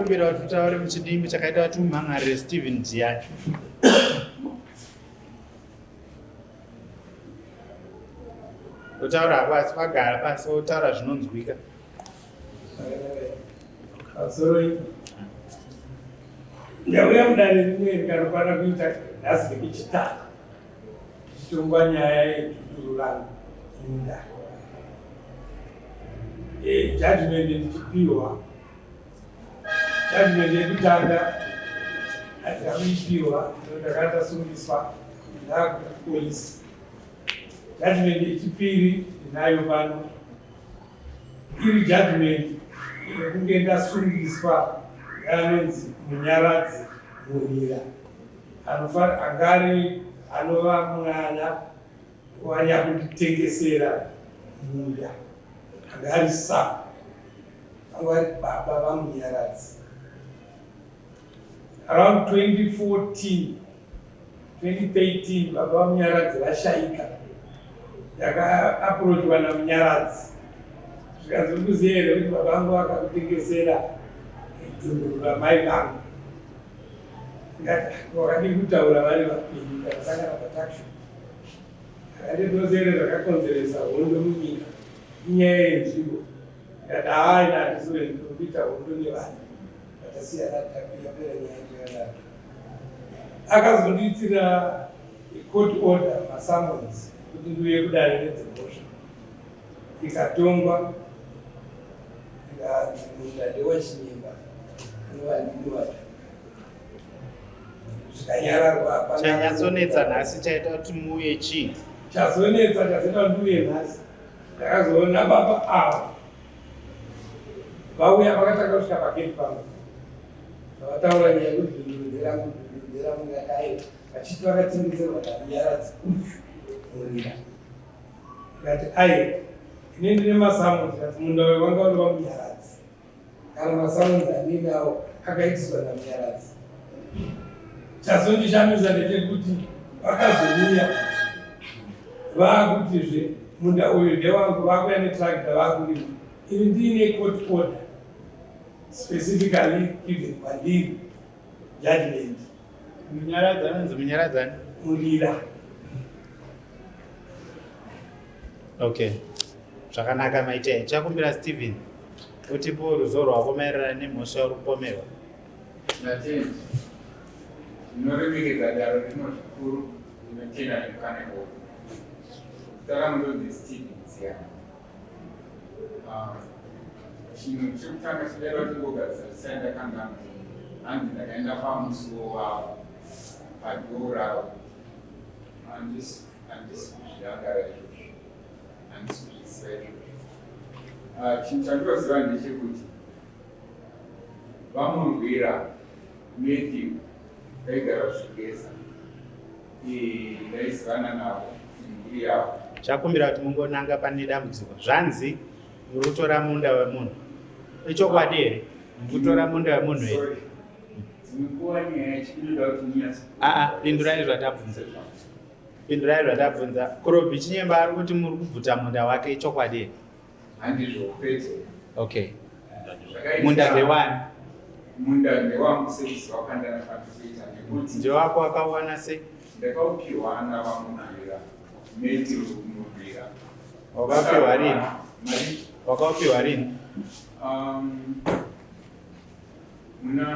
Chakumbira kuti utaure muchidimbu chakaita kuti umhan'arire Stephen Jiyani. Utaura hako asi wagara pasi wotaura zvinonzwika. Pamusoro ndauya mudare rimwe rikanokwana kuita nhasi rekechitatu tichitongwa nyaya yedhudhuru rangu munda. Eh, judgment ndichipiwa judgment yekutanga handina kuipiwa ndakanga ndasungiswa ndakupolisi. Judgment yechipiri ndinayo pano iri judgment yekunge ndasungiswa neanonzi Munyaradzi Murira angari anova mwana wanyakunditengesera munda anga ari sa anga ari baba vaMunyaradzi around 2014 2013 baba vamunyaradzi vashaika ndakaaprochwa namunyaradzi zvikanzi uri kuziva here kuti baba vangu vakakutengesera dhunduru ramai vangu ndikati wakadii kutaura vari vapenyu ndakasangana pataxi akati ndinoziva here zvakakonzeresa hondo munyika inyaya yenzvimbo ndikati haa ina handisi kuita hondo nevanhu Vatasiyana yapera nyaya yakadaro. Akazondiitira court order masummons kuti ndiuye kudare redzimhosva ikatongwa ikanzi munda ndewachinyemba anova ndini wacho zvikanyararwa. Chanyatsonetsa nhasi chaita kuti muuye chii? Chazonetsa chazoita kuti ndiuye nhasi ndakazoona baba ava vauya vakatanga kusvika pagate pangu vataura nyaya yekuti dunduru nderangu dunduru nderangu ndakati vachiti vakatengeserwa namunyaradzi uyu murira ndikati ai ini ndine masamu ndikati munda uyu wanga uri wamunyaradzi kana masamu andinawo akaitiswa namunyaradzi chazondishamisa ndechekuti vakazouya vaakutizve munda uyu ndewangu vakuya netractor vakurima ini ndiine court order specifically given kwandiri judgment Munyaradzi anonzi Munyaradzani Murira. Okay, zvakanaka maita. Chakumbira Steven utipo ruzivo rwako maererano nemhosva yauri kupomerwa. Ndatenda. Ndinoremekedza daro rino zvikuru, ndinotenda nemukana iwoyo. Zita rangu ndonzi Steven Ziyana. Ah, chinhu chekutanga chindaida kuti ngogadzisa ndisati ndakanganwa hanzi ndakaenda pamusuwo wavo padhoo ravo handisi handisi kuzvirangara izvozvo handisi kuzviziva izvozvo ah, chinhu chandinoziva ndechekuti VaMurwira Matthew vaigara kuChigeza. Ndaizivana navo nemhuri yavo. Chakumbira kuti mungonanga pane dambudziko. Zvanzi muri kutora munda wemunhu. Ichokwadi here? Muri kutora munda wemunhu here? Dzimwe nguva nyaya yacho inoda kuti munyatso. Aa, pindurai zvatabvunza. Pindurai zvatabvunza. Kurobhi Chinyemba ari kuti muri kubvuta munda wake ichokwadi here? Handizvo kwete. Okay. Munda ndewani? Munda ndewangu sekuziva kwandanofanira kuita nekuti ndewako wakawana sei? Ndakaupiwa navamurwira Matthew Murwira. Wakapiwa rini? Wakaupiwa rini? Muna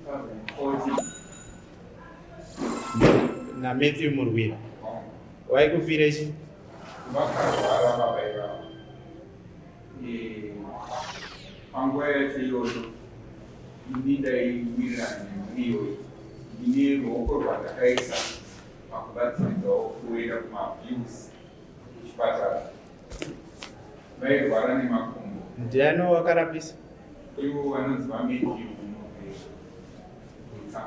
2014. Na Matthew Murwira. Oh. Waikupira chi? Vakarwara baba ivavo. Eh, panguva yacho iyoyo ini ndaiwirirana nemhuri iyoyo ndine ruoko rwandakaisa pakubatsiridzawo kuenda kumabills kuchipatara vairwara nemakumbo. Ndiani wakarapisa? Ivo vanonzi vaMatthew Gutsa.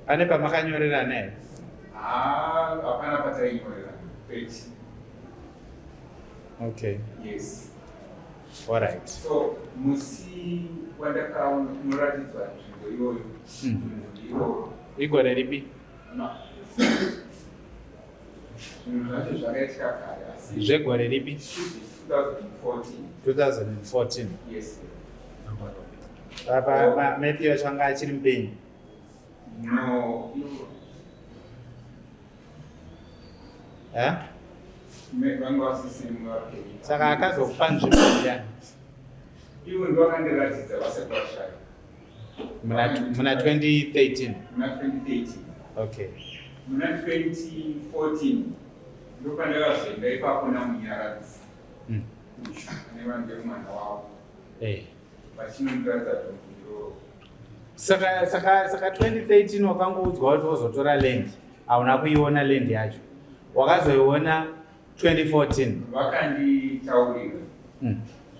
Pane pamakanyorerana here? Haa, hapana patainyorerana kwete. Okay. Yes. All right. So musi wandakanoratidzwa nzvimbo iyoyo iroro. Igore ripi? No. Zvinhu zvacho zvakaitika kare asi Zvegore ripi? 2014. 2014. Yes. Papa Matthew acho anga achiri mupenyu? No. Eh? Vanga vasisiri muvapenyu. Saka akazokupa nzvimbo ndiani? Ivo ndivakandiratidza vasati vashaya. Muna muna 2013. Muna 2013. Okay. Muna 2014 ndopandakazoenda ipapo naMunyaradzi. Ane vanhu vemwana wavo. Eh. Vachinondiratidza dombo iroro. Saka saka saka 2013 wakangoudzwa kuti wozotora land. Hauna kuiona land yacho. Wakazoiona 2014. Vakanditaurira.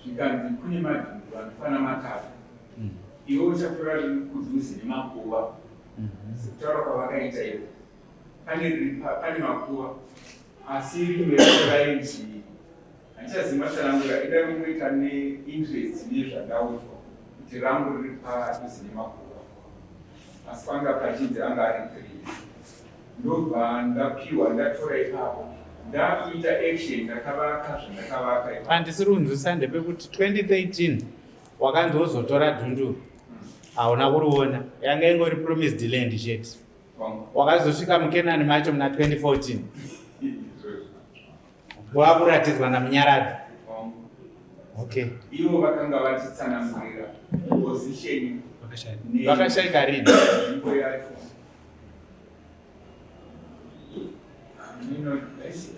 Zvikanzi kune madhumbu anofana matatu. Iwe uchatora riri kudhuze nemakuva. Sekutaura kwavakaita ivo. Pane pane makuva. Asi rimwe racho rainzi handichazivi matsanangura ida kungoita neinterest nezvandaudzwa kuti rangu riri padhuze nemakuva. Asi panga pachinzi anga ari 3. Ndobva ndapiwa ndatora ipapo ndakuita action ndakavaka zvandakavaka ipapo. Pandisiri kunzwisisa ndepekuti 2013 wakanzi wozotora dhunduru hauna kuriona yanga ingori promised land chete wakazosvika mukenani macho muna 2014 wakuratidzwa namunyaradzi. Okay. Ivo vakanga vachitsanangurira position Vakashaika rini? Nzvimbo yacho. Nino, haisi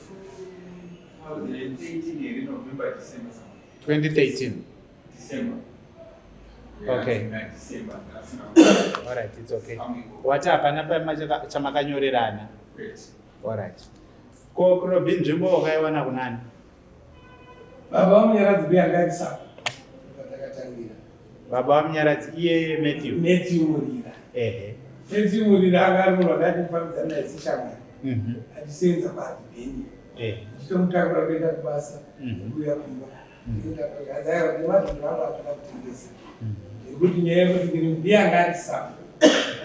2013 here, November, December. 2013. December. Okay. Yeah, December. All right, it's okay. Wati hapana chamakanyorerana. Great. All right. Ko Robin nzvimbo wakaiwana kunani? Baba vaMunyaradzi ndiye anga ari sabo patakatangira. Baba vaMunyaradzi iye Matthew. Matthew Murira. Ehe. Matthew Murira anga ari munhu wandati kufambidzana naye seshamwari. Achisenza paAdhibheni. Ehe. Ndichitomutakura kuenda kubasa. Kuuya kumba. Aiwa nemadhongo angu atoda kutengesa. Nekuti nyaya yekuti ndiri ndiye anga ari sabo.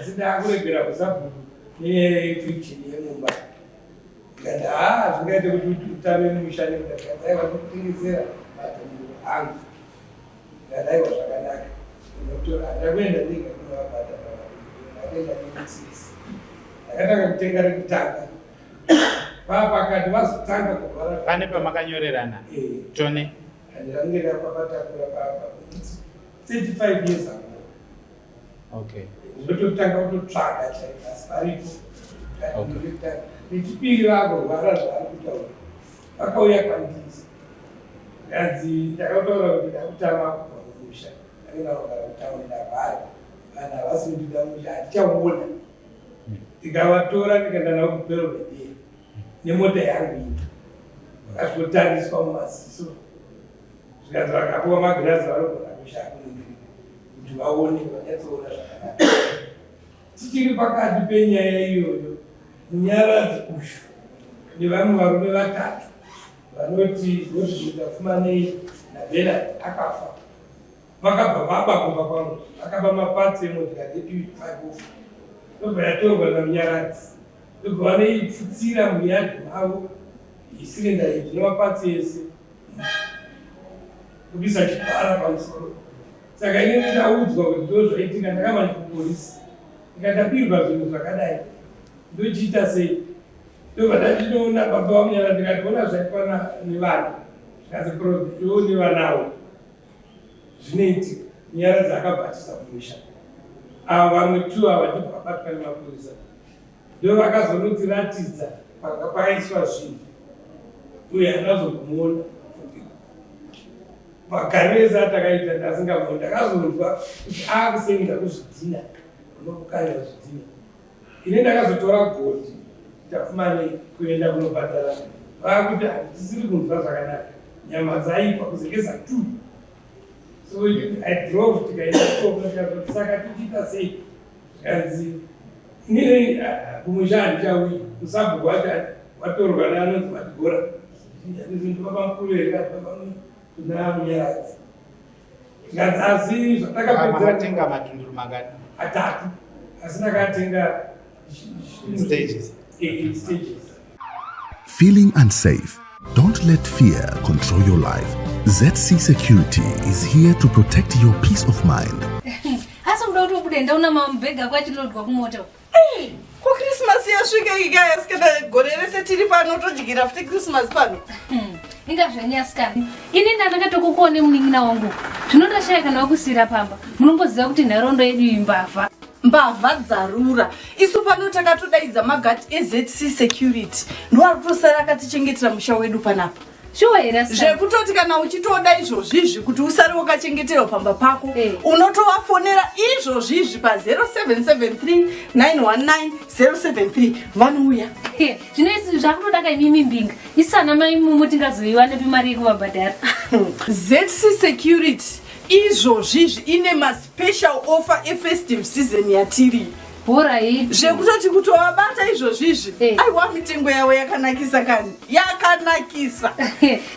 Asi ndakuregera kusabhuku nenyaya yefriction yemumba. Ndikati haa zvingaite kuti utame musha nekuda ndikati aiwa ndikutengesera madhongo angu. Ndikati aiwa zvakanaka. Ndinotora handina kuenda ndega kunovabhadhara ndakaenda nemutsirisi. Ndakatanga kutenga rekutanga. Papakati vazotanga kurwara. Pane pamakanyorerana? Eh. Tone. Handirange ndapapatakura papa. 35 years ago. Okay. Ndototanga kutotsvaga chaiko asi paripo. Okay. Rechipiri vakurwara zvaari kutaura. Vakauya kwandiri. Kanzi ndakataura kuti ndakutama kubva kumusha. Ndakuenda kugara kutauni ndarwara. Vanhu havasi kundida musha handichaona. Ndikavatora ndikaenda navo kuBelvedere nemota yangu iyi. Vakasvikotariswa mumaziso. Zvikanzi vakapuwa magirazi vanogona kushaya kuningirira kuti vaone vanyatsoona zvakanaka. Tichiri pakati penyaya iyoyo, Munyaradzi uyu nevamwe varume vatatu vanoti Godfrey Tapfumanei naBernard akafa vakabva vaba kumba kwangu, vakaba mapatsi emotikari yePV5 ndobva yatorwa naMunyaradzi, ndobva vanoipfutsira muyadhi mavo isirinda iyi nemapatsi ese kubisa chipara pamusoro. Saka ini ndaudzwa kuti ndo zvaitika, ndakamanya kupolisi ndikatapirwa zvinhu zvakadai ndochiita sei? Ndobva ndachinoona baba vaMunyara ndikatoona zvaitwa nevana zvikanzi probe iwo nevanawo zvinoitika. Munyaradzi akabva atiza kumusha, ava vamwe two ava ndibva vabatwa nemapurisa ndo vakazonotiratidza panga paiswa zvinhu uye handazokumuona magariro ese atakaita ndasingamuoni. Ndakazonzwa kuti akusenza kuzvidhina, unokukanya zvidhina. Ini ndakazotora godhi Tapfumanei kuenda kunobhadhara, vakuti handisiri kunzwa zvakanaka, nyama dzaipa kuzengeza two. So I drove tikaenda ikoko, tikazoti saka tichiita sei? Zvikanzi inini kumusha handichauyi, musabhuku wacho watorwa neanonzi Madigora. Baba mukuru here kati baba kuna Munyaradzi. Zvikanzi asi zvatakapedza Makatenga matunduru mangani? Atatu, asi ndakatenga In stages. In stages. Feeling unsafe? Don't let fear control your life. ZC Security is here to protect your peace of mind. Asi kuda kuti ubude ndaona mabhegi ako achilodwa kumota. Ko Christmas yasvika ikaya sikana gore rese tiri pano todyira futi Christmas pano. Inga zvenyu asikana. Ini ndandakatokukuone munin'ina wangu. Zvino ndashaya kana wakusiira pamba. Munomboziva kuti nharaunda yedu iyi mbavha. Mbavha dzarura. Isu pano takatodaidza magadhi eZC Security. Ndiwo ari kutosara akatichengetera musha wedu panapa. Shuwa here asikana? Zvekutoti kana uchitoda izvozvizvi kuti usare wakachengeterwa pamba pako Eh. unotovafonera izvozvizvi pa 0773 919 073 vanouya. He, Zvino isi zvakutoda ka imimi mbinga. Isu ana mai mumu tingazoiwanepi mari yekuvabhadhara? ZC Security izvozvizvi ine maspecial offer efestive season yatiri. Horaiti. Zvekutoti kutovabata izvozvizvi Eh. aiwa mitengo yavo yakanakisa kani yakanakisa.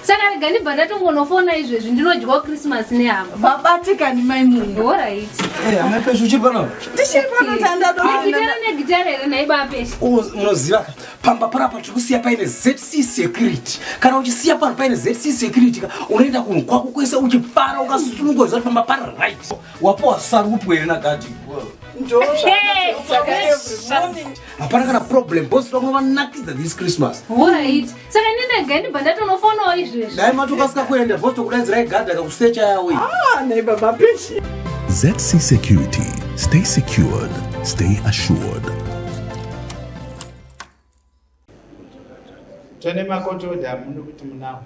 Saka rega ndibva ndatongonofona izvezvi ndinodyawo Christmas nehama. Vabate kani mai munhu. Horaiti. Eh, amai Peshu uchiri pano? Tichiri pano Gitara negitara here nhai baPeshu? Unoziva ka, pamba panapa tiri kusiya paine ZC Security. Kana uchisiya pano paine ZC Security ka, unoenda kunhu kwako kwese uchifara ukasununguka uchiziva kuti pamba pari right. Wapiwa sarupu here nagadhi? Hapana kana problem, boss vanakidza this Christmas. Horaiti. Saka ini ndega ndibva ndatonofonawo izvezvi. Dai matokasika kuenda, boss tokudaidzirai gadhi akakusecha yawe. Ah, nhai baba Peshu. ZC Security. Stay secured. Stay assured. Tone makoti odha muno kuti munawo.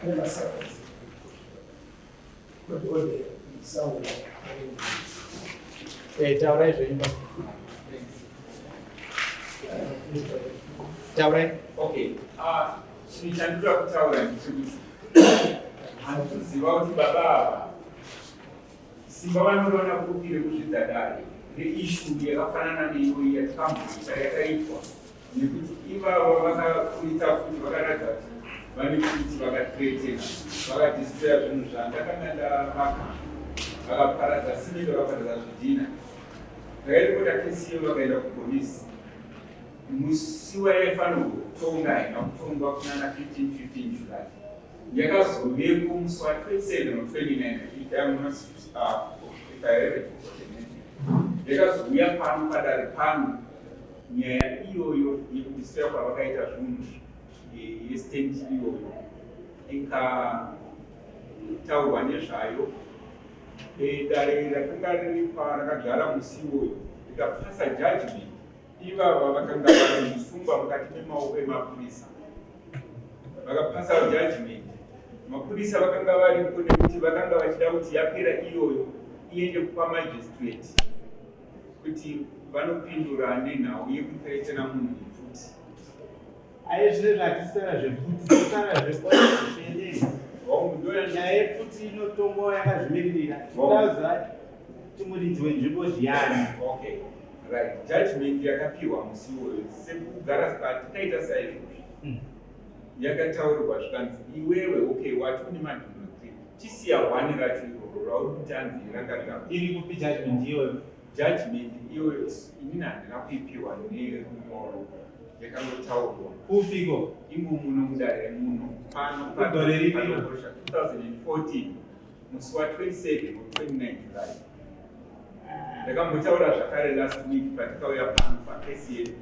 Ane masakati. Court order isaura. Eh, taurai zvenyu baba. Taurai. Okay, ah, chinhu chandinoda kutaura ndechekuti handikuziva kuti baba ava simba vanoriona kupi rekuzvidza dare reissue yakafanana neiyoyi yatikamboita yakaitwa nekuti ivava vakakuita futi vakaratidza kuti vane futi vakathreatena vakadestroya zvinhu zvandakanga ndavaka vakaparadza simende vakaparadza zvidhina. Ndakairipota kesi iyo vakaenda kupolisi musi wayaifanirwa kutonga haina kutongwa kunana 15 15 July yakazoveko musi wa 27 or 29 if I'm not, if I have it forgotten, yakazouya pano padare pano nyaya iyoyo yekudestroya kwavakaita zvinhu yestand iyoyo ikataurwa nezvayo. Dare rakanga riri rakagara musi iwoyo rikapasa judgment. Ivava vakanga vari musungwa mukati memaoko emapurisa vakapasa judgment. Mapurisa vakanga varipo nekuti vakanga vachida kuti yapera iyoyo iende kwamagistrate kuti vanopindura nenhau yekuthreatena munhu nepfuti. Aye, zvine zvatisara zvepfuti, tisara zvepfuti. Hongu, ndoya Nyaya yepfuti inotongwa yakazvimiririra. Tinoda kuti muridzi wenzvimbo zviyani. Okay, right. Judgment yakapiwa musi iwoyo sekugara patikaita saizvozvi yakataurirwa zvikanzi iwewe okay wati une madhumbe 3 chisiya one racho iroro rauri kuti anzi ranga rira. Iri kupi judgment iyoyo? Judgment iyoyo inini handina kuipiwa nerunyoro, yakangotaurwa. Kupiko? Imo muno mudare muno pano. Kugore ripi? Panokosha 2014 musi wa27 or 29 July. Ndakambotaura zvakare last week patikauya pano pakesi yedu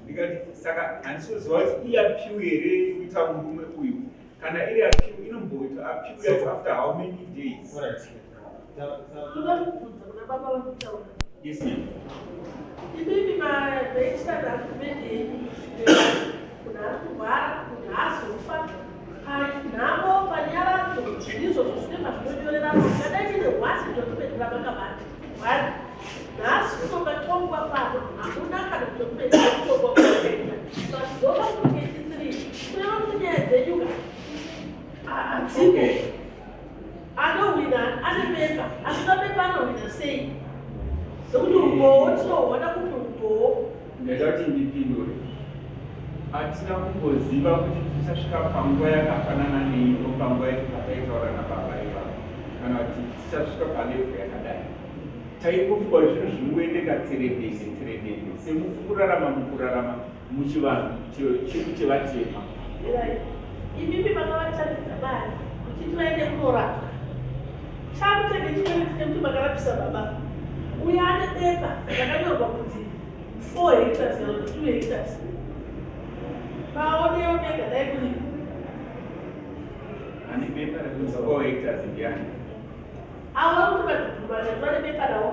ndikati saka handisizoziva kuti iappeal here kuita murume uyu. Kana iri appeal inomboita appeal yacho after how many days? Alright. Ndoda kubvunza kuna baba vakutaura. Yes, ma'am. Imimi maita argument yenyu, munhu ari kurwara, munhu azofa panhamo panyaradzo zvinizvozvo zvine mazvinonyorera. Kadai tine one document ramakabata one nhasi unongatongwa pano hamuna kana document yekutongwa kwakaita pazova ku83 kureva kuti nyaya dzenyuka hadzimo. Anohwina ane pepa, asina pepa anohwina sei? Nokuti umbowo tinohuona kuti umbowo. Ndaida kuti ndipindure. Hatina kumboziva kuti tichasvika panguva yakafanana neiyo panguva yacho pataitaura nababa ivavo kana kuti tichasvika palevel yakadai. Taingofunga kuti zvinhu zvingoendeka tseredende tseredende semukurarama mukurarama. Muchivanhu chedu chevatema. Imimi makavatatidza mari muchiti vaende kunorapwa. Chakutenge chikwereti chekuti makarapisa baba. Uyo ane bepa rakanyorwa kunzi 4 hectares kana kuti 2 hectares. Maonewo mega dai kuri. Ane bepa rekunzi 4 hectares ndiani? Avo vari kuti vadhudhuru vatatu vane bepa ravo.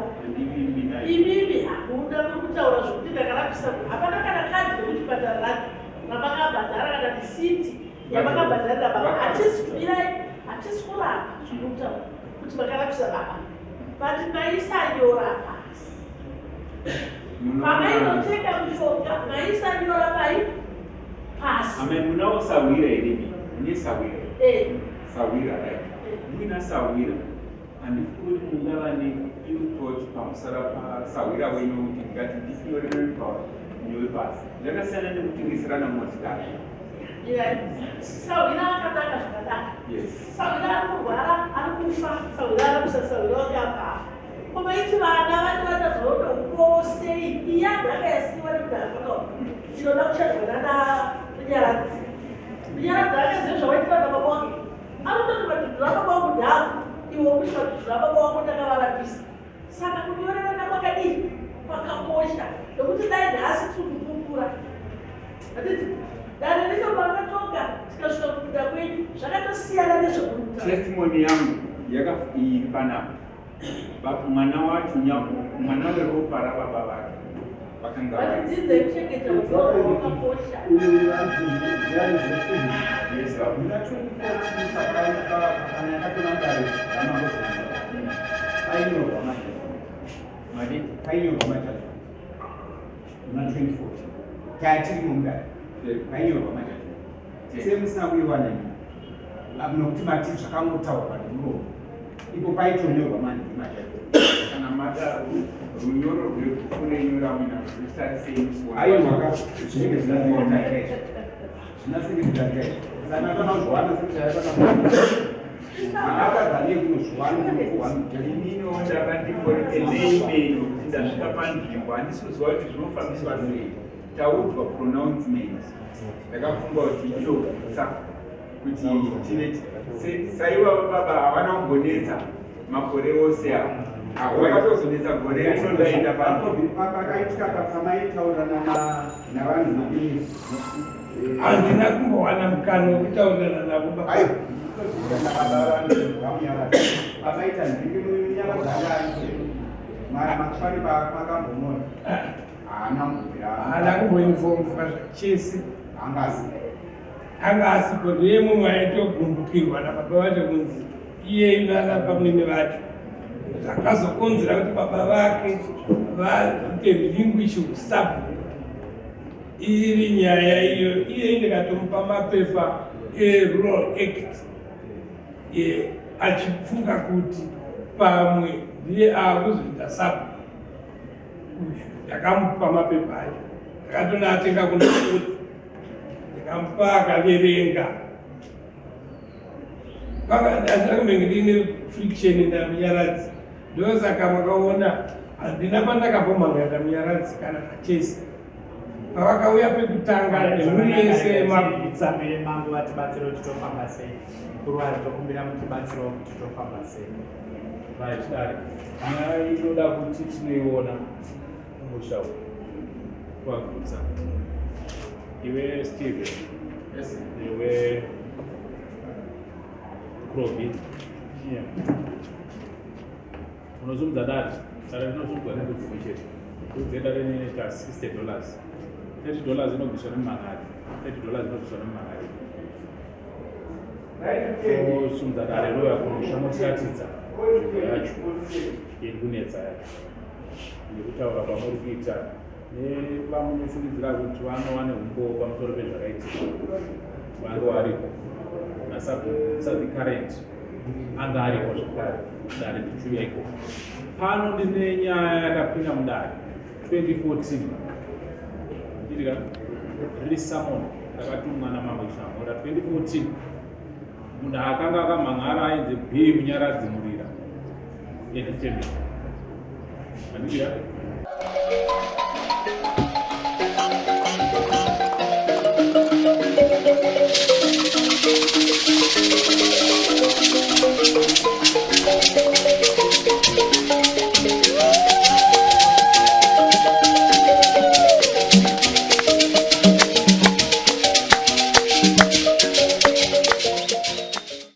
Imimi hamuna muri kutaura zvekuti ndakarapisa munhu. Hapana kana kadhi rekuchipatara racho ramakabhadhara kana risiti yamakabhadharira baba. Hatisi kubirai, hatisi kurapa zvamuri kutaura kuti makarapisa baba. But maisanyora pasi. Pamainotenga mushonga maisanyora pai pasi. Amai munawo sahwira here imi? Mune sahwira? Eh. Sahwira right. Muina sahwira handifungi kuti mungava ne ill thought pamusara pasahwira wenyu wekuti ndingati ndisinyorere nyore pasi. Zvakasiyana nekutengeserana motikari. Sahwira akanaka zvakanaka. Yes. Sahwira ari kurwara, ari kufa, sahwira ari kusa, sahwira wake akafa. Ko vaiti vana vanowana zvavanoda sei? Iya nhaka yasiiwa nemunhu afa tinoda kuchadwa nana Munyaradzi. Munyaradzi akaziva zvavaitira nababa wake. Anototi madhudhuru ababa wangu ndavo, iwe wokuti madhudhuru ababa wako ndakavarapisa. Saka kunyorerana kwakadii? Kwakakosha nekuti dai nhasi tiri kupupura. Handiti dare rino parakatonga tikasvika kubuda kwenyu zvakatosiyana nezvemurikutaura. Testimony yangu iri panapa. Mwana wacho mwana weropa rababa vake vakanga vatidzidze kuchengeta udzoro hwakakosha. Yes, muna 2014 pakaitwa pakanyakatora dare ramambo painyorwa manje mari painyorwa majaji muna 2014 tatirimo mudare painyorwa majaji semusina kuiwana imi nokuti mati zvakangotaurwa nemuromo ipo paitonyorwa manje majaji kana mada runyoro rwebhuku renyu ramuna rutarisei aiwa zvinenge zvinaseketarikaizvo zvinaseketarikaizvo saka kana uzviwana sekuti kunozviwana ininiwo ndanga ndingori eneimei nokuti ndasvika panzvimbo handisi kuziva kuti zvinofambiswa sei taudzwa pronouncement ndakafunga kuti inogutsa kuti tine saivava baba havana kumbonetsa makore ose avo vakatozonetsa gore rino ndaenda pakaitika pamaitaurirana navanhu maini handina kumbowana mukana wekutaurirana navo pamaita ndingi nyaradzangaari makambomona haana kubvira haana kumboinvolvwa zvachese anga asipo anga asipo ndiye mumwe aitogumbukirwa nababa vacho kunzi iye vana pamwene vacho zvakazokonzera kuti baba vake vaite relinquish usabhuku iri nyaya iyo iye ndikatomupa mapepa erural act achifunga kuti pamwe ndiye aakuzoita sabhuku uyu ndakamupa mapepa acho ndakatonatenga kunakuti ndikamupa akaverenga ndakumbenge ndiine friction namunyaradzi ndosaka makaona handina pandakambomhangana namunyaradzi kana kachese pavakauya pekutanga nemhuri yese yemagutsa mambo vatibatsire kuti tofamba sei mukuru vari tokumbira mutibatsirewo kuti tofamba sei Right, dare. Nyaya inoda kuti tinoiona kumusha uku kwagutsa. Iwe Steven. Yes. Iwe Krobi. Yeah. Unozumudza dare. Dare rinozumudza nembudzi imwe chete. Mbudzi yedare inoita 60 dollars. 30 dollars inobviswa nemumangari. 30 dollars inobviswa nemumangari. Tosumudza dare rouya kumusha motiratidza nzvimbo yacho iri kunetsa yacho nekutaura kwamuri kuita nevamunofungidzira kuti vanova neumbowo pamusoro pezvakaitika vange varipo nasabi current anga aripo zvekare dare ndichiuya ikoko pano ndine nyaya yakapinda mudare 2014 ndiri riri summon rakatumwa namambo Chinamhora 2014 munhu akanga akamhan'ara ainzi B Munyaradzi Murira and family. Andikira?